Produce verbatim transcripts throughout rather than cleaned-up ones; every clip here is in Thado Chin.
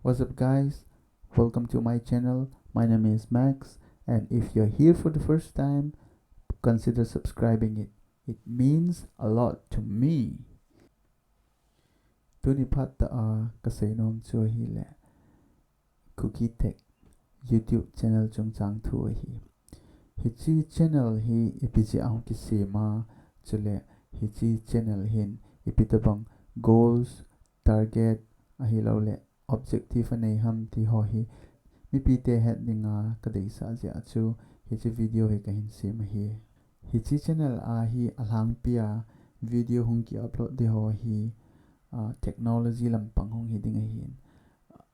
What's up, guys? Welcome to my channel. My name is Max, and if you're here for the first time, consider subscribing it. It means a lot to me. Tuni phat a kasei nom chu ahile Kuki Tech YouTube channel chungchang thu ahi. Hiche channel hi ipi jeh a hung kisem a, chule hiche channel hin ipi tabang goals, target, ahilouleh objective anei ham ti ho hi mipite het dinga kadeisah jeh a chu hiche video hi kahin sem ahi. Hiche channel a hi alhangpia video hung ki upload ding ho hi, ah, technology lampang hung hi ding ahin.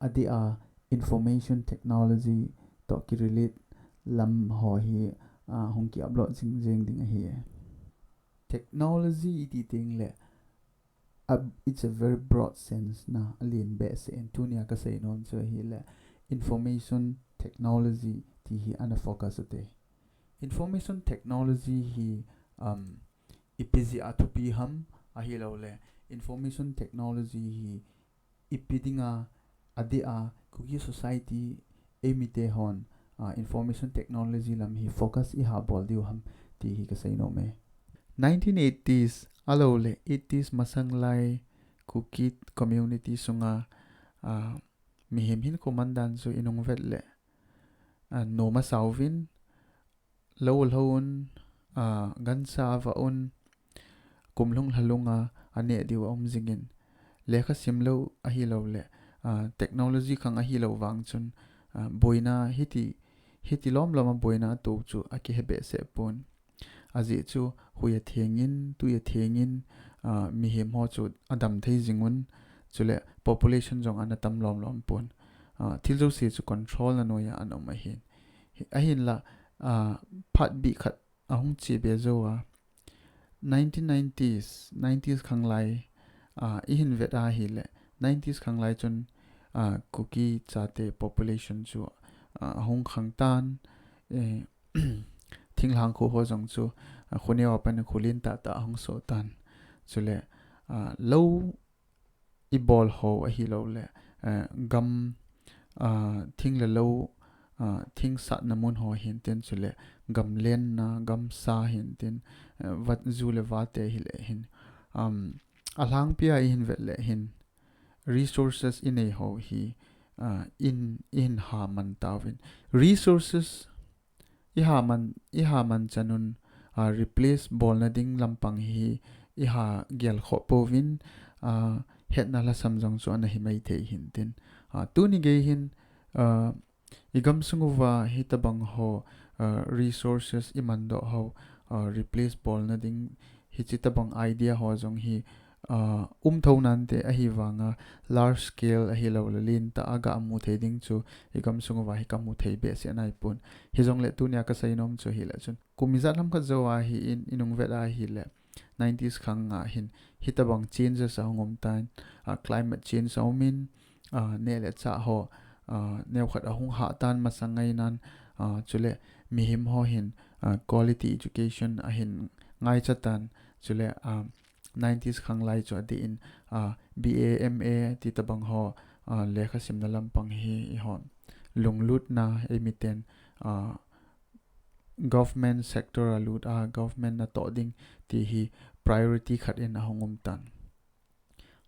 Adeh a information technology toh ki relate lam ho hi, ah, hung ki upload jing jing ding ahi. Technology iti tengle, a, it's a very broad sense na, alen behseh in. Tunia kasei nom chu ahile information technology ti hi ana focus ute. Information technology hi, um, ipi jeh a thupi ham, ahilouleh information technology hi ipi dinga adeh a Kuki society eimite hon, ah, information technology lam hi focus iha bol diu ham ti hi kasei nom e. Nineteen eighties, ahilouleh eighties masang lai Kuki community sunga, ah, mihem hinkho mandan chu inung vet leh, ah, nom asao uvin, lou lhou un, ah, gancha avah un, kumlhung lhalunga aneh diu aum jingin, lekha sim lou ahilouleh, ah, technology khang ahilou vang chun, ah, boina hiti, hiti lom lom a boina ato chu akihe behseh pon. Ajeh chu hui athengin, tui athengin, ah, mihem ho chu adam thei jingun, chule population jong ana tam lom lom pon. Ah, thil jouse chu control na noiya ana um ahin. Hi, ahinla, ah, phat bih khat ahung che be jou a. Nineteen nineties, nineties khang lai, ah, ihin vet ahile, nineties khang lai chun, ah, Kuki chate population chu, ah, ahung khang tan, eh, thinglhang kho ho jong chu, ah, khoneo a pat kho lentah tah ahung soh tan. Chule, ah, lou ibol ho ahilouleh, eh, gam, ah, thing le lou, ah, thing satna mun ho hintin, chule gam lenna, gam sa hintin, eh, va, ju le vate hileh hin. Um, alhangpia ihin vet leh hin, resources inei ho hi, ah, in, ihin ha man tauvin. Resources iha man, iha man chanun, ah, replace bolna ding lampang hi iha gel khoh pouvin, ah, hetna lhasam jong chu ana hi mai thei hintin. Ah, tuni gei hin, ah, igam sung uva hitabang ho, ah, resources iman doh ho, ah, replace bolna ding hiche tabang idea ho jong hi, ah, um tho nante, ahivanga large scale ahilouleh lentah a ga mu thei ding chu igam sung uva hi kamu thei behseh nai pon. Hijongle tunia kasei nom chu hileh chun, kum ijat ham khat jou ahin, inung vet ahile, nineties khang a hin hitabang changes ahung um tan, ah, climate change aumin, ah, neh le chah ho, ah, neokhat ahung hah tan masang ngainan, ah, chule mihem ho hin, ah, quality education ahin ngaicha tan, chule, ah, nineties khang lai chu adeh in, ah, B A, M A ti tabang ho, ah, lekha simna lampang hi ihon lunglutna eimiten, ah, government sector a lut a, government natoh ding ti hi priority khat in ahung um tan.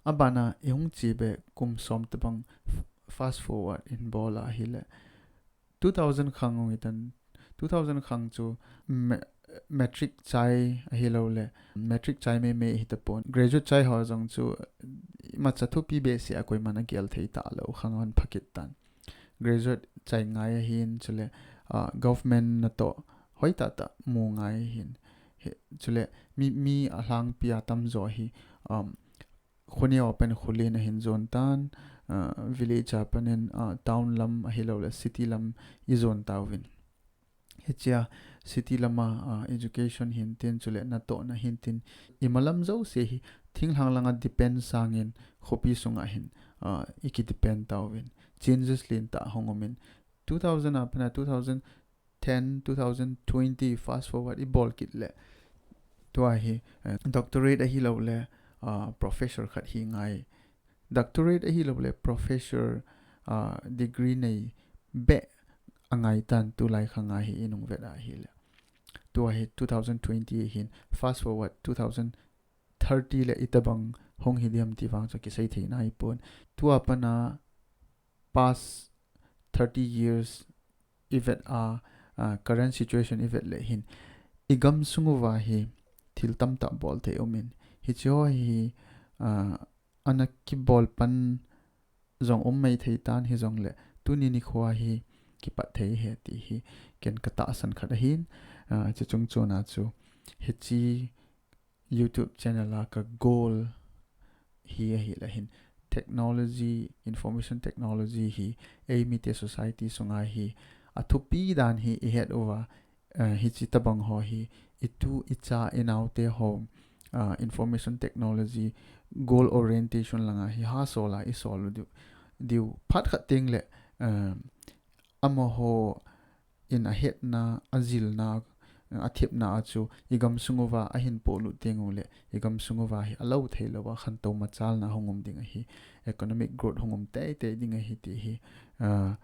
Abana ihung che be kum som tabang f-, fast forward in bol ahile, two thousand khang hung hitan, two thousand khang chu me-, matric chai ahilouleh, matric chai mei mei hitapon. Graduate chai ho jong chu imacha thupi behseh a koiman agel thei talou khang ahung pha kit tan. Graduate chai ngai ahin, chule, ah, government natoh hoitah tah mu ngai ahin. He, chule mi, mi alhangpia tamjo hi, um, khoneo a pat kho len ahin jon tan, ah, village a pat in, ah, town lam ahilouleh city lam ijon tauvin. Hichea city lama, ah, education hintin, chule natohna hintin, imalam jouse hi thinglhang langa depend sangin khopi sunga hin, ah, iki depend tauvin. Changes lentah ahung umin. Two thousand a pat a two thousand ten, two thousand twenty fast forward ibol kit leh, tua hi, eh, doctorate ahilouleh, ah, professor khat hi ngai. Doctorate ahilouleh professor, uh, degree nei beh angai tan tulai khang a hi inung vet a hi le. Tua hi two thousand twenty hin, fast forward two thousand thirty le itabang hong hi diam ti vang chu kisei thei nai pon. Tua pana past thirty years i vet a, uh, current situation i vet le hin, i gam sung uva hi thil tamtah bol thei um in. Hichi ho hi, uh, ana kibol pan jong um mai thei tan hi jong le, tuni nikho hi kipat thei he ti hi ken ka tahsan khat ahin, uh, chu chung chuna chu hichi YouTube channel a ka goal hi ahi le hin, technology, information technology hi, ei mite society sunga hi, a thupi dan hi i het uva, uh, hichi tabang ho hi, i tu, i cha, i naute ho, uh, information technology, goal orientation langa hi, ha sola, i sol diu, diu, phat khat teng le, uh, amaho in a hetna, a zilna, a thepna a chu i gam sung uva a hin polut teng u le, i gam sung uva hi a lo thei lo a khantou machalna hung um ding ahi, economic growth hung um tei tei ding ahi ti hi, uh,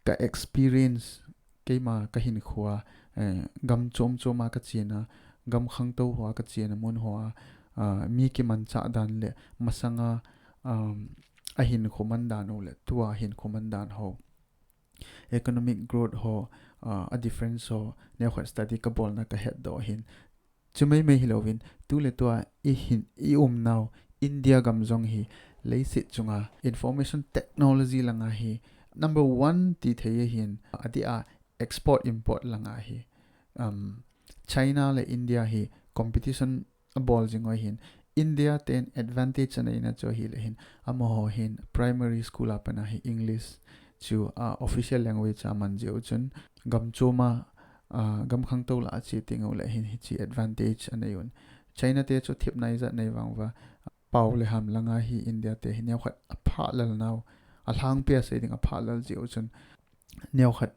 ka experience, keima ka hinkho a, eh, gam chom chom a ka chena, gam khangtou ho a ka chena mun ho a, uh, mi kimanchah dan le masanga, um, a hinkho man dan u le, tua hinkho man dan ho, economic growth ho, uh, a difference ho, neokhat study ka bolna ka hetdoh hin. Chu mai mai hi lovin, tu le tua i hin, i um nau, India gam jong hi, leiset chunga, information technology langa hi, number one ti thei ahin, a ti a export import langa hi. Um, China le India hi competition a bol jing u ahin, India ten advantage a neina chu ahi le hin, amaho hin primary school a pana hi English chu, uh, official language a man jeh u chun, gam chom a, uh, gam khangtou lah a che teng u le hin hichi advantage a nei un. China te chu thepna ijat nei vang uva, pau le ham langa hi India te hi neokhat a phah lal nau, a lhangpi a sei ding a phah lal jeh u chun, neokhat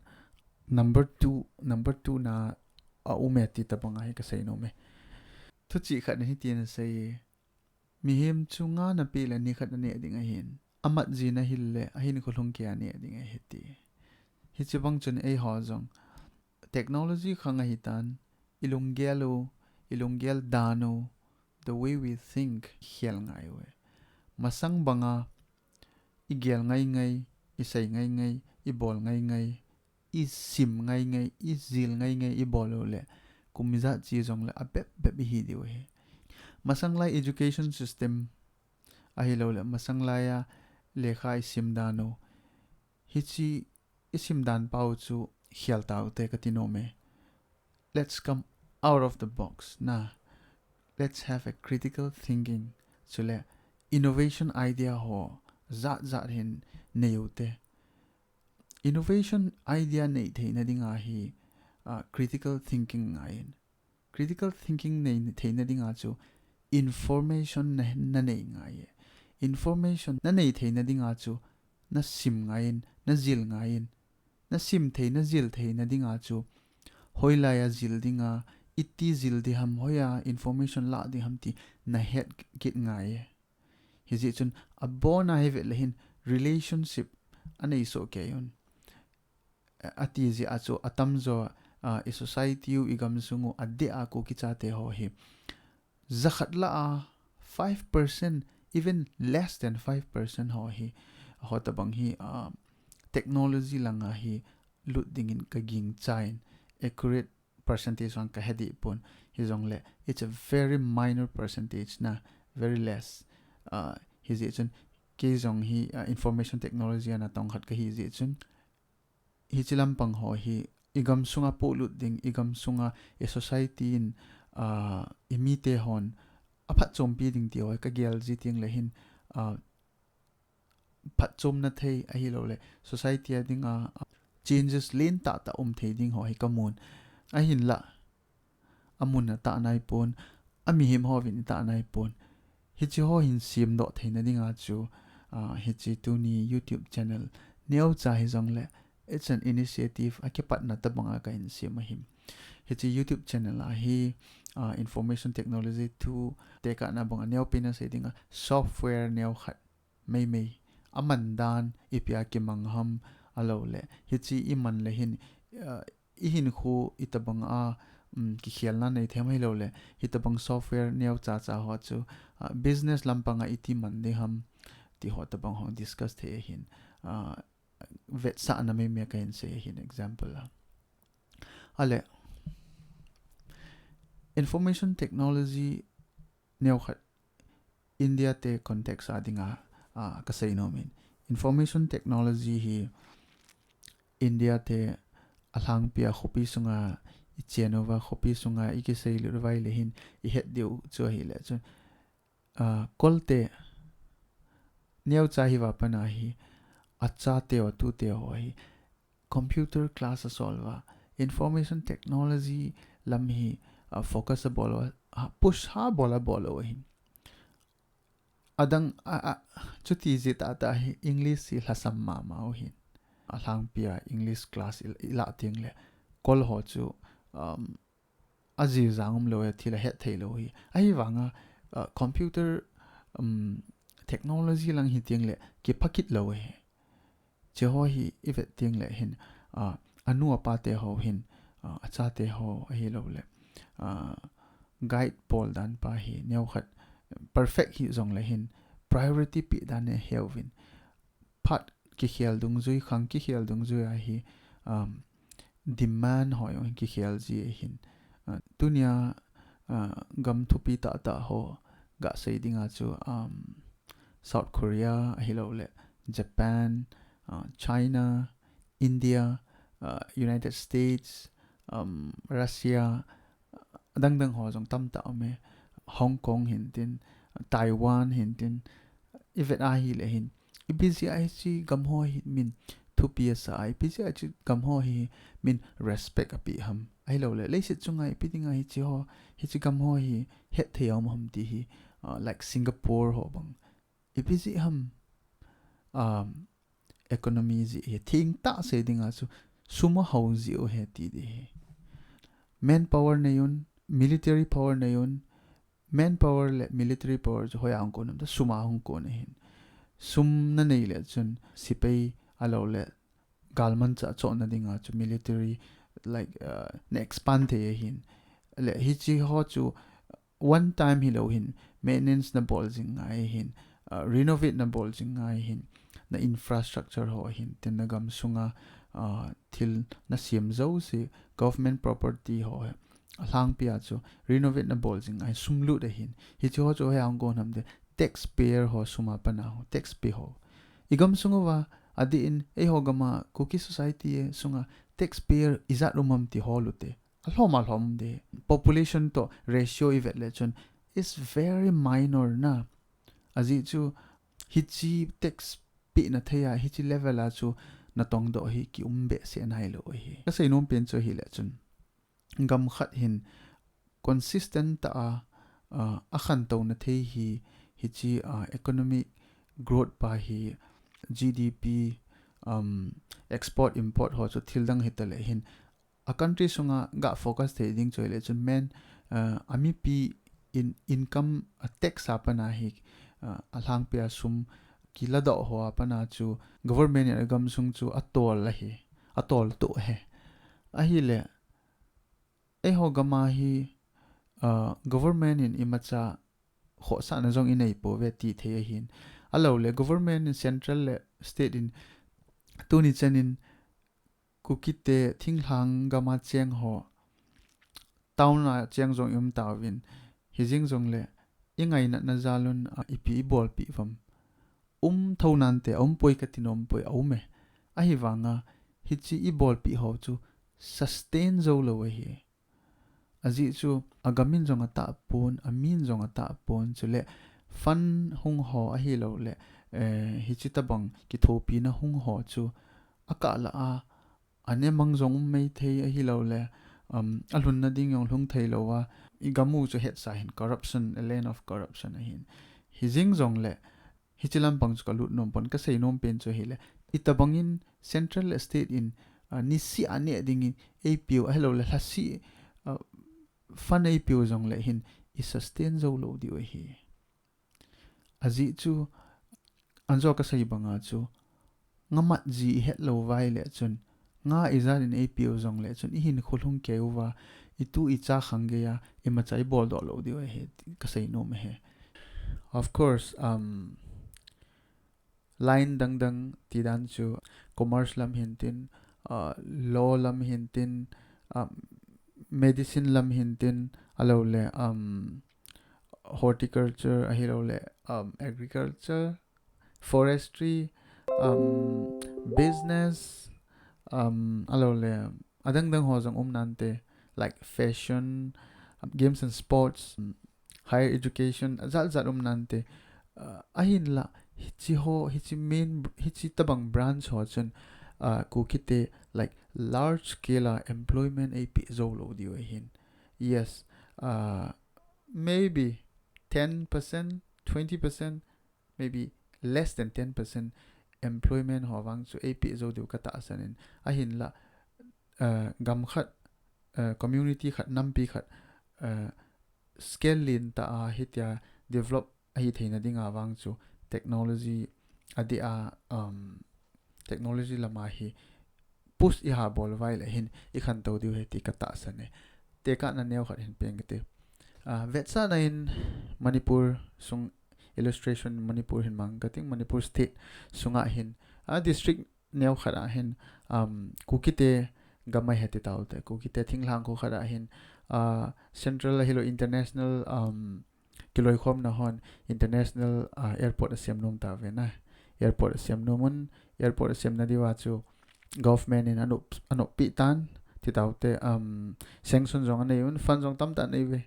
number two, number two na a um e ti tabang a hi ka sei nom e. Thuchih khat na hi ti na sei, mihem chu nga na pe le ni khat na neh ding ahin, a mat ji na hil le, a hinkho lhung kei a neh ding ahi ti. Hichi bang chun ei ho jong, technology khang ahi tan, i lunggel u, i lunggel dan u, the way we think, khel ngai u e. Masang banga, i gel ngai ngai, i sei ngai ngai, i bol ngai ngai, i sim ngai ngai, i zil ngai ngai, i bol u le, kum ijat chi jong le, a bep bep i hi diu ahi. Masang lai education system, ahi lo le, masang lai a, lekha i sim dan u, hichi i sim dan pau chu khel tau te ka ti nom e. Let's come out of the box na. Let's have a critical thinking. Chule innovation idea ho jat jat hin nei u te. Innovation idea nei theina dinga hi, uh, critical thinking ngai in. Critical thinking nei theina dinga chu information na, na nei ngai e. Information na nei theina dinga chu na sim ngai in, na zil ngai in. Na sim thei, na zil theina dinga chu hoilai a zil dinga, iti zil di ham, hoiya information lah di ham ti na het kit ngai e. Hijeh chun abon a hi vet le hin relationship a nei soh kei un. A ti jeh a chu atam jo, a, i society u, i gam sung u, a deh a Kuki chate ho hi. Jakhat lah a five percent, even less than five percent ho hi, ho tabang hi, a, technology langa hi lut dingin ka gingcha in, accurate percentage vang ka he dih pon, hijongle, it's a very minor percentage na, very less. A, hijeh chun, kei jong hi, a, information technology a natong khat ka hi jeh chun, hichi lampang ho hi, i gam sunga polut ding, i gam sunga, i society in, a, i mite hon, a phatchompi ding ti ho hi ka gel ji teng le hin, a, phatchomna thei ahi lo le, society a dinga, a, changes len tah tah um thei ding ho hi ka mun. Ahinlah, a mun a tah nai pon, a mihem ho vin i tah nai pon. Hichi ho hin siam doh theina dinga chu, a, hichi tuni YouTube channel neocha hijongle, it's an initiative a kipatna tabanga ka hin siam ahi. Hichi YouTube channel a hi, a, information technology thu tekahna banga neopen a sei dinga software neokhat meimei aman dan, ipi a kimang ham, ahilou le, hichi iman le hin, uh, ihinkho itobang a, um, kikhelna nei them ahilou le, hitobang software neocha cha ho chu, uh, business lampang a iti man ding ham, ti ho tobang ho discuss thei ahin, uh, vetsahna meimei kahin sei ahin example a. Ahile, information technology neokhat India te context a dinga, ah, kasei nom in. Information technology hi India te alhangpi a khopi sunga ichen uva, khopi sunga ikiseilut uva ahile hin ihet diu chu ahile chun, ah, kolte neocha hiva pat a hi, achate ho, tute ho hi computer class asol uva, information technology lam hi, ah, focus abol uva, ah, push ha bol abol u ahin. Adang, a, a, chuti jeh tah tah hi English hi lhasam mama u ahin. Alhangpi a English class i, ilah teng le, kol ho chu, um, ajijang umlou e, thil ahet theilou hi. Ahivanga, uh, computer, um, technology lang hi teng le, kipha kit lou e. Hiche ho hi ivet teng le hin, ah, anu apa te ho hin, ah, achate ho ahilou le, ah, guide bol dan pa hi neokhat perfect hijong le hin priority pe dan e heuvin. Phat kikhel dungjui, khang kikhel dungjui a hi, um, demand ho jong kikhel ji ahin. Ah, tunia, ah, gam thupi tah tah ho gasei dinga chu, um, South Korea ahilou le, Japan, ah, China, India, ah, United States, um, Russia, adang dang ho jong tamtah um e, Hong Kong hin tin, Taiwan hin tin, ivet ahile hin, ipi jeh a hiche gam ho hi min thupi asa a, ipi jeh a hiche gam ho hi min respect ape ham. Ahilou le, leiset chunga ipi dinga hiche ho, hiche gam ho hi het thei a um ham ti hi, ah, like Singapore ho bang. Ipi jeh ham, um, economy jeh hi thengtah sei dinga chu sum ahao jeh u ahi ti ding ahi. Manpower nei un, military power nei un, manpower le military power chu hoiya hung kon ham, sum a hung kon ahin. Sum nanei le chun sepai ahilou le galmanchah chohna dinga chu military, like, uh, na expand thei ahin. Le hiche ho chu one time hilou hin, maintenance nabol jing ngai ahin, uh, renovate nabol jing ngai ahin, na infrastructure ho ahin, tin na gam sunga, uh, thil nasem jouse, government property ho hi, alhangpi a chu renovate nabol jing ngai, sum lut ahin. Hiche ho chu hoiya hung kon ham ti, taxpayer ho sum a pat a ho, tax pay ho. I gam sung uva, adeh in, eiho gam a, Kuki society sunga, taxpayer ijat um ham ti ho lute. Alhom alhom ding. Population to ratio ivet le chun is very minor na. Ajeh chu hiche tax peh na thei a, hiche level a chu natong doh hi kium behseh nailou ahi. Kasei nom pen chu ahile chun, gam khat hin consistent tah a, ah, akhantou na thei hi, hiche, ah, economic growth pa hi, G D P, um, export import ho chu thil dang hita le hin, a country sunga ga focus thei ding chu ahile chun main, uh, amipi in income, uh, tax a pat a hi, uh, alhangpi a sum kiladoh ho a pat a chu government in agam sung chu atol ahi, atol to ahi. Ahile, eiho gam a hi, uh, government in imacha khohsahna jong inei pouve ti thei ahin. Ahilou le government in central le state in tuni chan in Kuki te thinglhang gam a cheng ho, town a cheng jong i um tauvin, hijeng jongle, i ngainatna jal un, a, ipi i bolpeh uvam. Um thou nante, a um poi kati nom poi, a um e. Ahivanga, hiche i bolpeh ho chu sustain jou lou ahi. Ajeh chu, a gam in jong atah pon, a min jong atah pon, chule fund hung ho ahilou le, eh, hiche tabang kithopina hung ho chu, akah lah a, a ne mang jong um mei thei ahilou le, um, a lhunna ding jong lhung thei lou a, i gam u chu hetsa hin corruption, a land of corruption ahin. Hijeng jongle, hiche lampang chu ka lut nom pon, ka sei nom pen chu ahile, itabang in central le state in, ah, niseh a neh ding in eipeu ahilou le, lhaseh, ah, fund eipeu jongle hin i sustain jou lou diu ahi. Ajeh chu, Anjo kasei banga chu, ngamat ji ihet lou uva ahile chun, nga ijat in eipeh u jongle chun, ihinkho lhung kei uva, itu icha khang geiya, imacha ibol doh lou diu ahi, kasei nom ahi. Of course, um, line dang dang ti dan chu, commerce lam hintin, uh, law lam hintin, um, medicine lam hintin, ahilou le, um, horticulture, ahilou le, um, agriculture, forestry, um, business, um, ahilou le, adang dang ho jong um nante, like fashion, um, games and sports, um, higher education, ajat jat um nante. Uh, ahinla, hichi ho, hichi main, hichi tabang branch ho chun, uh, Kuki te, like, large scale a employment eipeh jou lou diu ahin. Yes, uh, maybe ten percent, twenty percent, maybe less than ten percent employment ho vang chu eipeh jou diu katahsan in. Ahinla, uh, gam khat, uh, community khat, nampi khat, uh, scale lentah a hitia develop ahi theina dinga vang chu technology adeh a, um, technology lama hi push iha bol uva ahile hin ikhantou diu ahi ti katahsan e. Tekahna neo khat hin peng kate. Ah, vetsahna in Manipur sung illustration Manipur hin mang kating Manipur state sunga hin, ah, district neo khat a hin, um, Kuki te gam ahi ti taute. Kuki te thinglhang kho khat a hin, ah, central ahilou international, um, kiloikhomna hon international, ah, airport asem nom tauve na. Airport asem nom un, airport asemna diuva chu government in anop, anoppeh tan ti taute, um, sanction jong anei un, fund jong tamtah anei uve.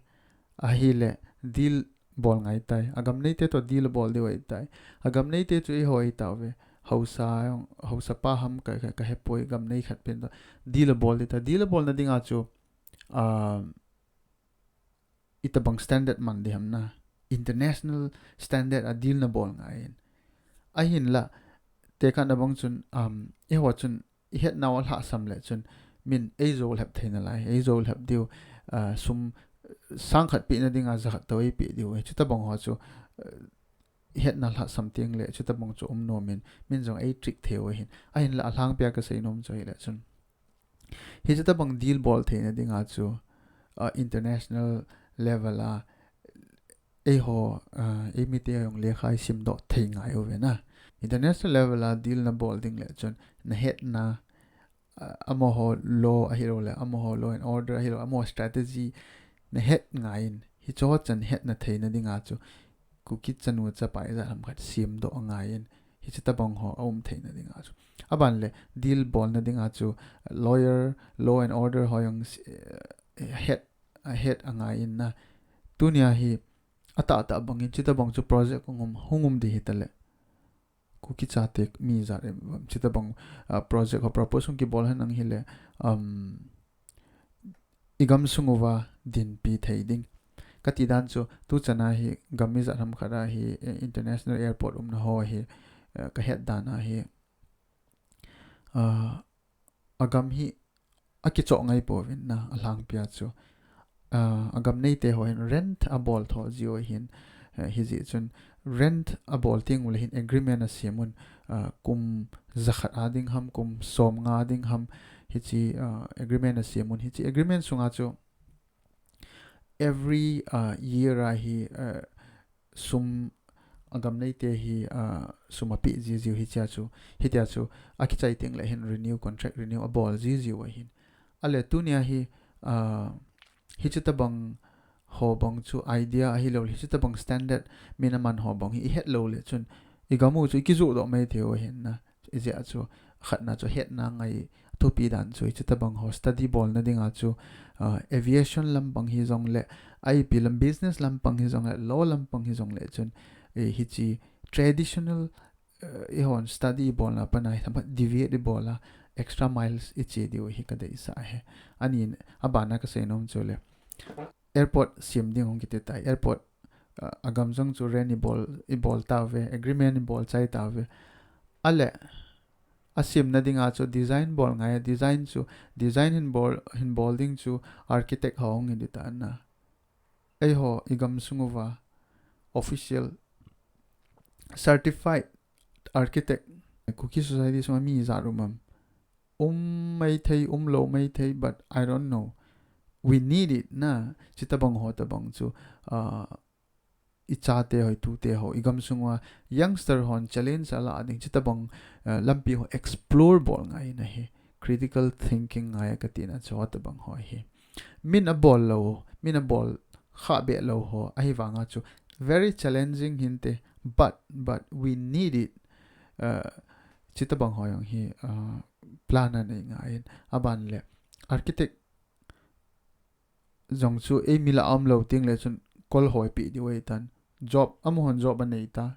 Ahile deal bol ngai tai. Agam neite toh deal bol diu ahitai. Agam neite chu eiho ahi tauve. Haosa jong, haosa pa ham ka, ka, kahepoi, gam nei khat pen toh deal bol ding tai. Deal bolna dinga chu, um, itobang standard man ding ham na. International standard a deal nabol ngai in. Ahinla, tekahna bang chun, um, eiho chun ihetnau alhahsam le chun min eijou lhep theina lai, eijou lhep diu, uh, sum sang khat pehna dinga ja khat toh eipeh diu. Chutabang ho chu, uh, ihetna lhahsam teng le chutabang chu um nom in, min jong ei trick thei u ahin. Ahinla alhangpia kasei nom chu ahile chun, hichutabang deal bol theina dinga chu, uh, international level a eiho, uh, eimite jong lekha isimdoh thei ngai uve na. International level a deal nabol ding le chun nahetna, uh, amaho law ahilou le, amaho law and order ahilou, amaho strategy nahet ngai in, hicheho chan hetna theina dinga chu Kuki chanu chapa ijat ham khat semdoh angai in, hichutabang ho aum theina dinga chu. Aban le deal bolna dinga chu lawyer, law and order ho jong, eh, het, ahet angai in na. Tunia hi atahtah bangin chutabang chu project hung um, hung um ding hitale, Kuki chate mi ijat em, chutabang, ah, project ho propose hung kibol henlang hile, um, igamsung uva dinpi thei ding. Kati dan chu, tuchana hi gam ijat ham khat a hi, eh, international airport umna ho hi, eh, kahet dan a hi, ah, agam hi akichoh ngai pouvin na, alhangpia chu. Ah, agam neite ho hin rent abol tho jiu ahin, eh, hijeh chun rent abol teng ule hin agreement asem un, ah, kum jakhat a ding ham, kum somnga ding ham, hiche, ah, agreement asem un, hiche agreement sunga chu every, ah, year a hi, ah, sum agam neite hi, ah, sum apeh jijiu hichea chu, hitia chu akichai teng le hin renew, contract renew abol jijiu ahin. Ale tunia hi, ah, hichutabang ho bang chu idea ahilou le, hichutabang standard min aman ho bang hi ihet lou le chun, igam u chu ikijoh doh mai thei u ahin na. Ijeh a chu, khatna chu hetna ngai, thupi dan chu, hichutabang ho study bolna dinga chu, ah, aviation lampang hijong le, I P lam, business lampang hijong le, law lampang hijong le chun, eh, hiche traditional, eh, eihon study ibolna pana hi themkhat deviate ibol a, extra miles iche diu hi kadeisah ahi. Anin, abana kasei nom chu le, airport sem ding hung kiti tai. Airport, ah, agam jong chu rent ibol, ibol tauve, agreement ibol chai tauve. Ale, asemna dinga chu design bol ngai, design chu, design hin bol, hin bol ding chu architect ho hung hi ding tan na. Eiho igamsung uva official certified architect, Kuki society sunga mi ijat um am? Um maithei, um lou maithei, but I don't know. We need it na. Chuti tabang ho tabang chu, uh, ichate ho, itute ho, igam sunga youngster hon challenge ala ding, chuti tabang, uh, lampi ho explore bol ngai na hi. Critical thinking ngai kati na chu tabang ho hi. Min abol lou, min abol kha be lou ho, ahivanga chu very challenging hinte, but, but we need it. Uh, chuti tabang ho jong hi, uh, plan anei ngai in. Aban le, architect jong chu eimi lah a um lou teng le chun kol ho eipeh diu ahitan. Job, amahon job anei ta.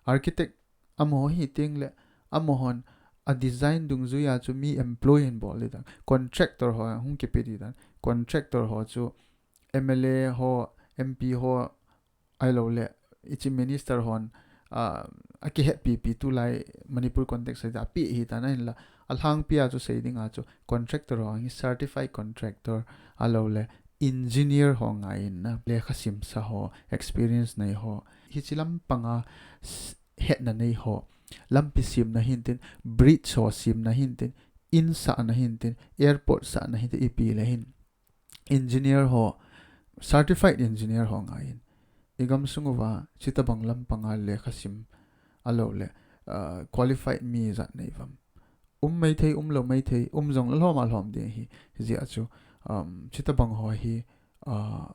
Architect, amaho hi teng le, amahon a design dungjuia chu mi employ ahin bol ding tan. Contractor ho hung kipe ding tan. Contractor ho chu M L A ho, M P ho, ahilou le, hiche minister hon, ah, akihetpi pi tulai Manipur context a apeh ahitan ahinla, alhangpia chu sei dinga chu contractor ho hi certified contractor, ahilou le, engineer ho ngai in na, lekha simsa ho, experience nei ho, hiche lampanga s-, hetna nei ho, lampi semna hintin, bridge ho semna hintin, in sahna hintin, airport sahna hintin, ipi le hin. Engineer ho, certified engineer ho ngai in. Igam sung uva, chuti tabang lampanga lekha sim, ahilou le, uh, qualified mi ijat nei uvam? Um maithei, um lou maithei, um jong le alhom alhom ding ahi, hijeh a chu, um, chuti tabang ho hi, uh,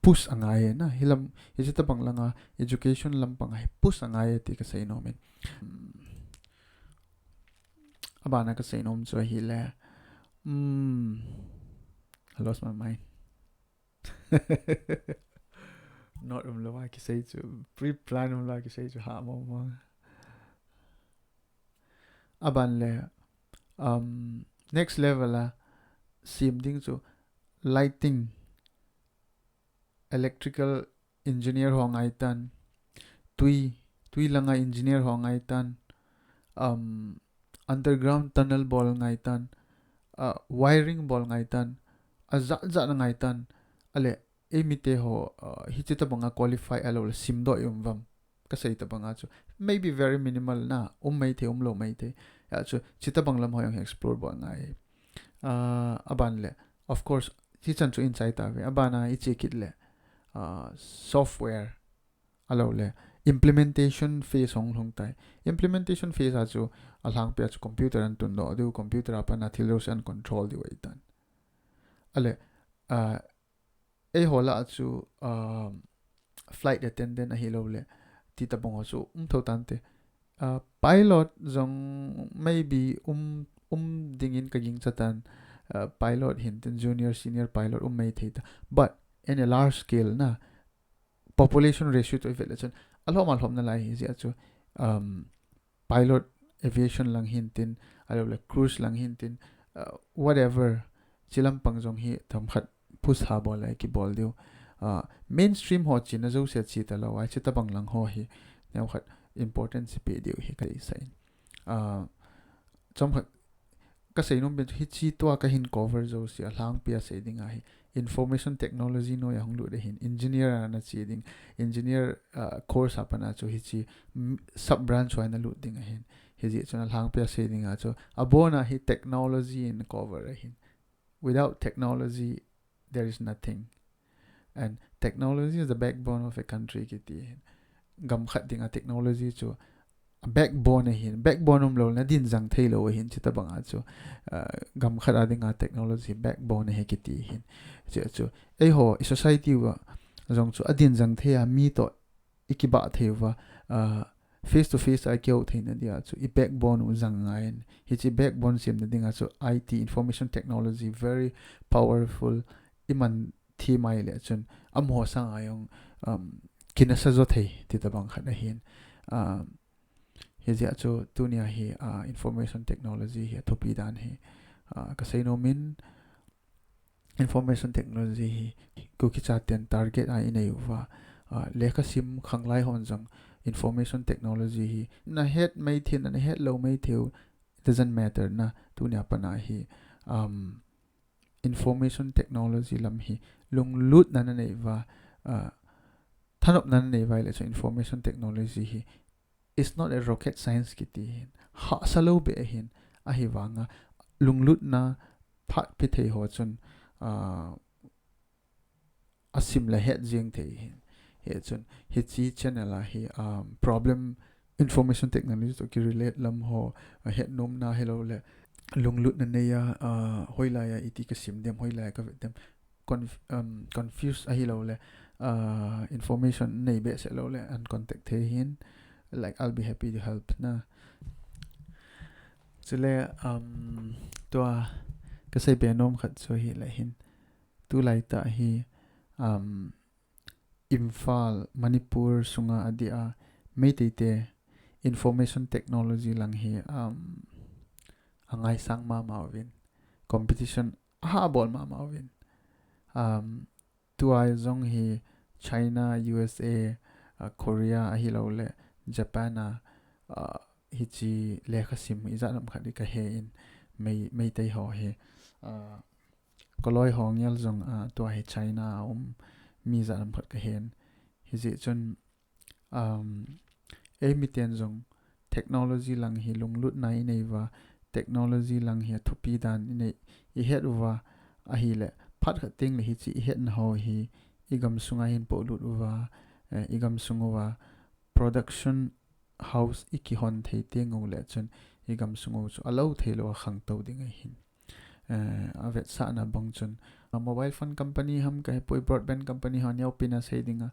push angai na, hilam, hiche tabang langa, education lampanga hi push angai ti kasei nom in. Um, abana kasei nom chu ahile, um, I lost my mind. Note umlouva kisei chu, pre-plan umlouva kisei chu, ha mo mo. Aban le, um, next level a sem ding chu lighting, electrical engineer ho ngai tan, tui, tui langa engineer ho ngai tan, um, underground tunnel bol ngai tan, uh, wiring bol ngai tan, ajat jat ngai tan, ahile, eimite ho, uh, hiche tabanga qualify ahilou le simdoh i um uvam? Kasei tabanga chu, maybe very minimal na, um maithei, um lou maithei. Hijeh a chu, chuti tabang lam ho jong hi explore bol ngai. Uh, aban le, of course, hichan chu in chai tauve. Abana iche kit le, uh, software, ahilou le, implementation phase hung lhung tai. Implementation phase a chu, alhangpia chu computer ahin tundoh diu, computer a pat a thil jouse ahin control diu ahitan. Ahile, uh, eiho lah a chu, um, flight attendant ahilou le, chuti tabang ho chu um thou tante. Uh, pilot jong maybe um, um dingin kagingcha tan, uh, pilot hintin junior, senior pilot um maithei ta. But in a large scale na, population ratio toh ivet le chun, alhom alhom nalai ahi jeh a chu, um, pilot, aviation lang hintin, ahilou le cruise lang hintin, uh, whatever, chuti lampang jong hi themkhat push ha bol le kibol diu. Uh, mainstream ho china jouse che talou, hiche tabang lang ho hi neokhat importance ipe diu hi kasei in. Uh, chomkhat kasei nom pen chu hiche tua kahin cover jouse alhangpia sei dinga hi, information technology noiya hung lut ahin, engineer a nache ding, engineer, uh, course a pat a chu hiche, mm, sub branch ho a nalut ding ahin. Hijeh chun alhangpia sei dinga chu, abona hi technology in cover ahin. Without technology, there is nothing. And technology is the backbone of a country kiti ahin. Gam khat dinga technology chu a backbone ahin, backbone umlou le nadin jang theilou ahin, chuti tabanga chu, uh, gam khat a dinga technology backbone ahi kiti ahin. Chuti chu, eiho, i society uva jong chu adin jang thei a, mi toh ikibah thei uva, uh, face to face a ikihou theina dia chu i backbone u jang ngai in. Hiche backbone semna dinga chu I T, information technology, very powerful, iman them ahile chun, amaho sanga jong, um, kinasa jo thei, chuti tabang khat ahin. Um, hijeh a chu tunia hi, uh, information technology hi athupi dan hi, uh, kasei nom in, information technology hi Kuki chaten target a inei uva, uh, lekha sim khanglai hon jong information technology hi nahet maithei, nahet lou maithei u, it doesn't matter na, tunia pat a hi, um, information technology lam hi lunglutna nanei uva, uh, thanopna nanei uva ahile chu information technology hi It's not a rocket science kiti hin. Hahsa lou beh ahin. Ahivanga lunglutna phat pe thei ho chun, ah, asim le het jeng thei hin. Hichun, hiche channel a hi, um, problem information technology toh ki relate lam ho, ah, het nomna hilou le, lunglutna nei a, ah, hoilai a iti kasim dem, hoilai a kavet dem, conf-, um, confuse ahilou le, ah, information nei behseh lou le, an contact thei hin, like, I'll be happy to help na. Chule, um, tua kasei be nom khat chu hile hin. Tulai tah hi, um, Imphal, Manipur sunga adeh a Meitei te information technology lang hi, um, angaisang mama uvin. Competition aha bol mama uvin. Um, tua jong hi China, U S A, uh, Korea ahilou le Japan a, uh, hiche lekha sim ijat ham khat hi kahe in Mei-, Meitei ho hi, uh, Koloi ho ngel jong, ah, tua hi China a um mi jat ham khat kahen. Hijeh chun, um, eimi ten jong technology lang hi lunglutna inei uva, technology lang hi athupi dan inei, ihet uva, ahile, phat khat teng le hiche ihetna ho hi, igam sunga hin polut uva, eh, igam sung uva, production house ikihon thei teng u le chun, igam sung u chu alou thei lou a khangtou ding ahin. Eh, avetsahna bang chun, a mobile phone company ham kahepoi, broadband company ho neopen a sei dinga,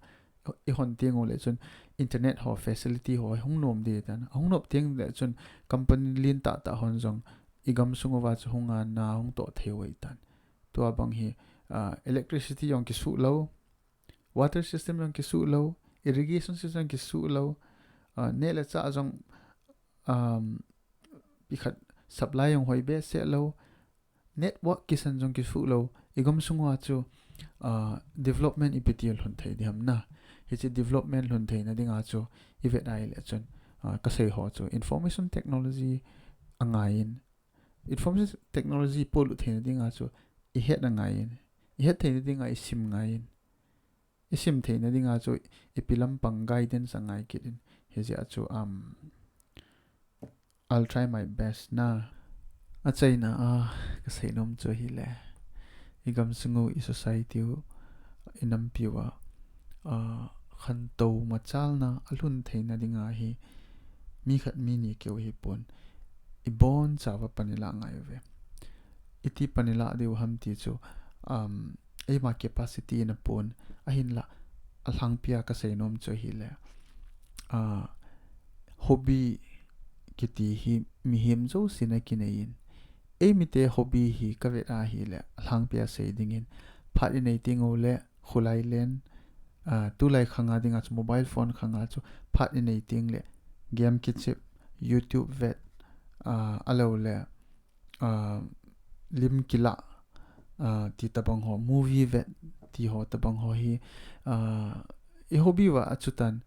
ihon teng u le chun, internet ho facility ho hung nom ding tan. Ahung nop teng le chun, company lien tah tah hon jong, igam sung uva chu hung a na hung toh thei u ahitan. Tua bang hi, ah, electricity jong kisuh lou, water system jong kisuh lou, irrigation system jong kisuh lou, ah, neh le chah jong, um, ikhat supply jong hoi behseh lou, network kisan jong kisuh lou, igam sung uva chu, ah, development ipi ti lhun thei ding ham na. Hiche development lhun theina dinga chu ivet a ile chun, ah, kasei ho chu information technology angai in, information technology polut theina dinga chu ihet angai in, ihet theina dinga isim ngai in, isim theina dinga chu ipi lampang guidance angai kit in, hijeh a chu, um, I'll try my best na. Achaina a kasei nom chu hile, igam sung u, i society u, inampi uva, ah, khantou machalna alhun theina dinga hi, mi khat mi ni keu hipon, ibonchauva pan ilah ngai uve. Iti pan ilah diu ham ti chu, um, eima capacity in apon, ahinla, alhangpia kasei nom chu hile, ah, hobby kiti hi mihem jousen akinei in, eimite hobby hi kavet a hile, alhangpia sei dingin, phat inei teng u le, khulai len, ah, tulai khanga dinga chu mobile phone khanga chu phat inei teng le, game kichep, YouTube vet, ah, alou le, ah, lim kilah, ah, ti tabang ho, movie vet ti ho tabang ho hi, ah, i hobby uva achutan.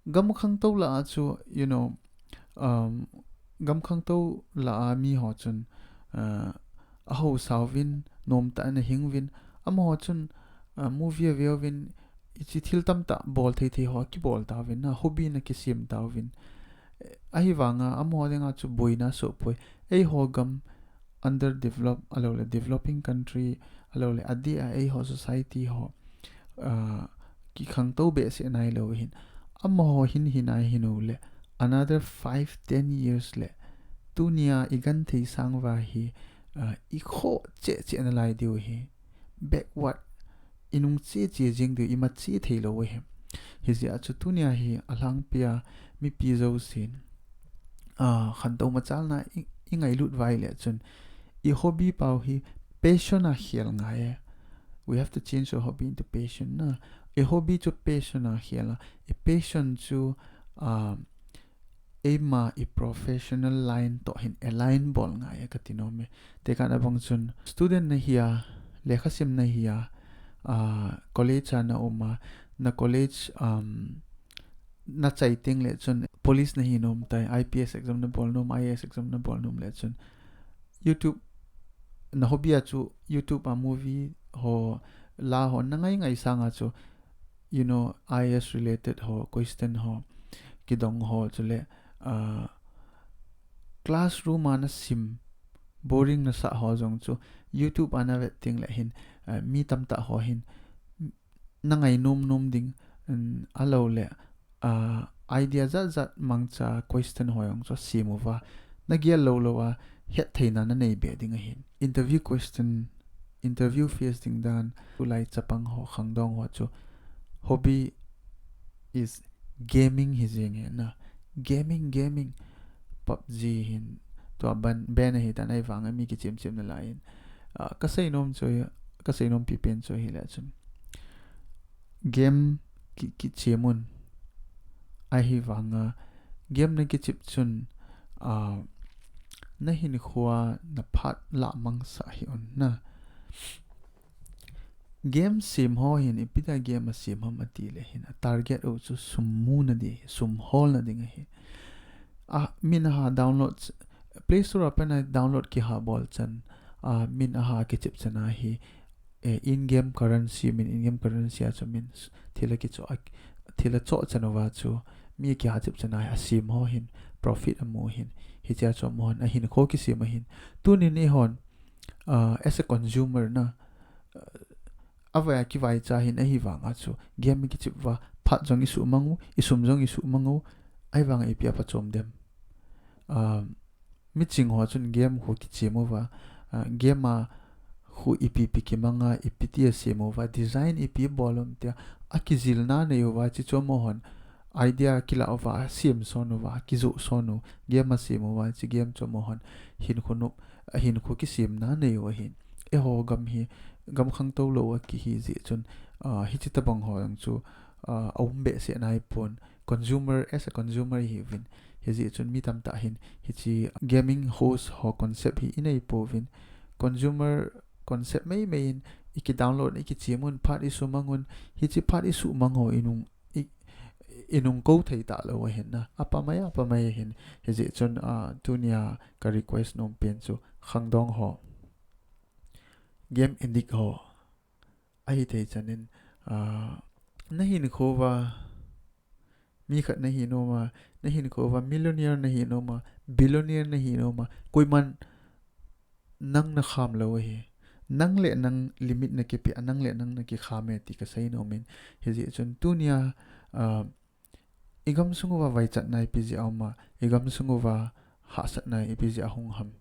Gam khangtou lah a chu, you know, um, gam khangtou lah a mi ho chun, ah, ahaosa uvin, nomtah in ahing uvin, amaho chun, ah, movie ave uvin, hiche thil tamtah bol thei thei ho akibol tauvin, na hobby in akisem tauvin. Ahivanga, amaho dinga chu boina asoh poi. Eiho gam underdevelop, alou le developing country, alou le adeh a eiho society ho, ah, kikhangtou behseh nailou hin. Amaho hin hinai hin u le, another five, ten years le, tunia igenthei sang uva hi, ah, ikhoh cheh cheh nalai diu hi. Backward, inung che che jeng diu, ima che thei lou u ahi. Hijeh a chu tunia hi alhangpia mipi jousen, ah, khantou machalna i, ingailut uva ile chun, i hobby pau hi passion a khel ngai e. We have to change our hobby into passion na. I hobby chu passion a khel a. I passion chu, ah, eima i professional line toh hin align bol ngai e kati nom e. Tekah na bang chun student nahi a, lekhasim nahi a, ah, college a na um a, na college, um, nachai teng le chun police nahi nom tai, I P S exam nabol nom, I A S exam nabol nom le chun YouTube, na hobby a chu YouTube a movie ho, la ho nangai ngai sanga chu, you know, I A S related ho, question ho, kidong ho chule, ah, classroom a na sim boring na sa ho jong chu YouTube a na vet ding le hin, ah, mi tamtah ho hin na ngai nom nom ding, um, a lo le, ah, idea jat jat mangcha question ho jong chu sim uva na gel lo lo a het theina na nei be ding ahin. Interview question, interview face ding dan, tulai chapang ho, khangdong ho chu hobby is gaming hi jing e na. Gaming, gaming. PUBG hin tua ban, ban ahi tan ahivang a mi kichim chim na lai in. Ah, ka sei nom chu, ka sei nom pipen chu hi le chun. Game ki, kichim un. Ahivang a game na kichip chun, ah, na hinkho a na phat la mang sa hi un na. Game sim ho hin, ipi dia game a sim ham ati le hin, a target u chu sum mu na di, sum hol na ding ahi. A, min a ha download, Play Store a pen a download ki ha bol chan, a, min a ha kichip chan a hi, eh, in-game currency, min in-game currency a chu min s-, thil a kicho, a, thil a cho chan uva chu, mi ki ha chip chan a hi, a sim ho hin, profit a mu hin, hichia chu a mu hin, a hinkho kisim a hin. Tunin eihon, ah, as a consumer na, ah, avai a kivaicha hin ahivang a chu game kichip uva phat jong i suhmang u, i sum jong i suhmang u, ahivang a ipi a phachom dem. Ah, miching ho chun game khu kichim uva, ah, game a khu ipi ipi kimang a, ipi ti a sim uva, design ipi bol um tia, a kijilna nei uva, chi chu a mu hin, idea kila uva, a sim son uva, kijoh son u, game a sim uva, chi game chu a mu hin, hinkho nop, a hinkho kisimna nei u ahin. Eiho gam hi, gam khangtou lou a kihi jeh chun, ah, hichi tabang ho jong chu, ah, a um behseh nai pon. Consumer, as a consumer i hi uvin. Hijeh chun mi tamtah hin, hichi gaming host ho concept hi i nei pouvin. Consumer concept mei mei in, i ki download, i kichim un, phat i suhmang un, hichi phat i suhmang ho i nung i, i nung kou thei talou ahin na. A pamai, a pamai ahin. Hijeh chun, ah, tunia ka request nom pen chu khangdong ho, game addict ho, ahi thei chan in, ah, na hinkho uva mi khat na hi nom a, na hinkho uva millionaire na hi nom a, billionaire na hi nom a, koiman nang na kham lou ahi. Nang le nang limit na kipe a, nang le nang na kikham e ti ka sei nom in. Hijeh chun tunia, ah, i gamsung uva vaichatna ipi jeh a um a, i gamsung uva hahsatna ipi jeh a hung ham.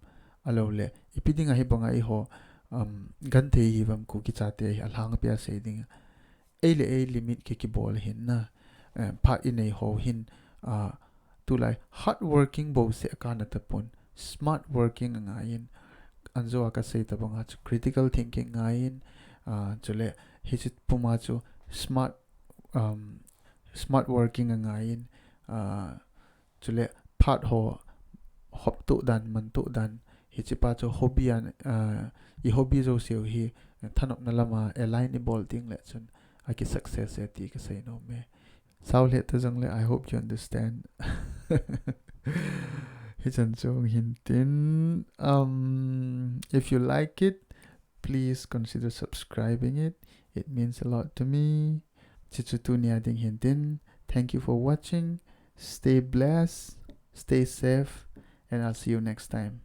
A lo le, ipi ding a hibang a eiho, um, genthei i hi uvam Kuki chate hi a lhangpi a sei ding. Ei le ei limit ki kibol hin na, eh, phat i nei ho hin, ah, tulai hard working bouseh kana tapon, smart working a ngaiyin, anjo a ka sei tabang a chu critical thinking ngaiyin, ah, chule hichi puma chu smart, um, smart working a ngaiyin, ah, chule phat ho hop tuh dan, man tuh dan, hichi pa chu hobby an, ah, i hobby jouse u hi thanopna lama align i bol ding le chun a ki success e ti ka sei nom e. Sao lheh ta jong le, I hope you understand. Hichan chu hin tin, um, if you like it, please consider subscribing it. It means a lot to me. Chi chu tunia ding hin tin. Thank you for watching. Stay blessed, stay safe, and I'll see you next time.